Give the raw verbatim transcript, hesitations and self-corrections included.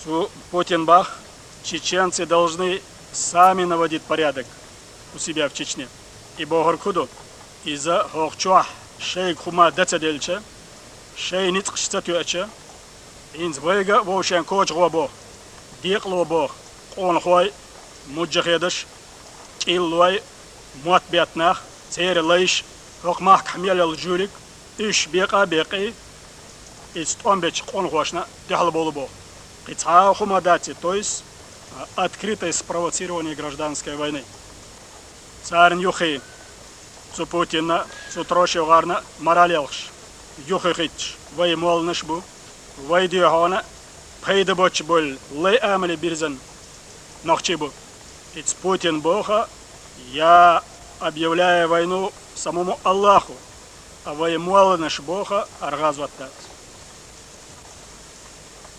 Цу Путин бах: «Чеченцы должны сами наводить порядок у себя в Чечне». И бохург хӀу ду? Иза хӀокху чохь шайга хӀума дан ца делча, шайн ницкъаш ца тоьача, хӀинца вайга а вовшен коча гӀо боху, декъало боху, къонахой, муджахедаш, кӀиллой, мотт беттанах, церан лайш, хӀокху махкахь мел йолу жуьриг, уьш бекъа а бекъий, иза тӀом бечу къонахошна дуьхьал болу боху. Кхин цхьа а хӀума дац и, то есть, а, открытое спровоцирование гражданской войны. Царна юххе, цу Путинна, цу Трошевгарна мораль ялхаш, юххе хӀитташ, вай молланаш а бу, вай дуьхьа хьуна пайда боцуш болу лай амале бирзина нохчий бу. Иза Путин боху: «Я объявляю войну самому Аллаху», а вай молланаш боху: «АргӀазот дац».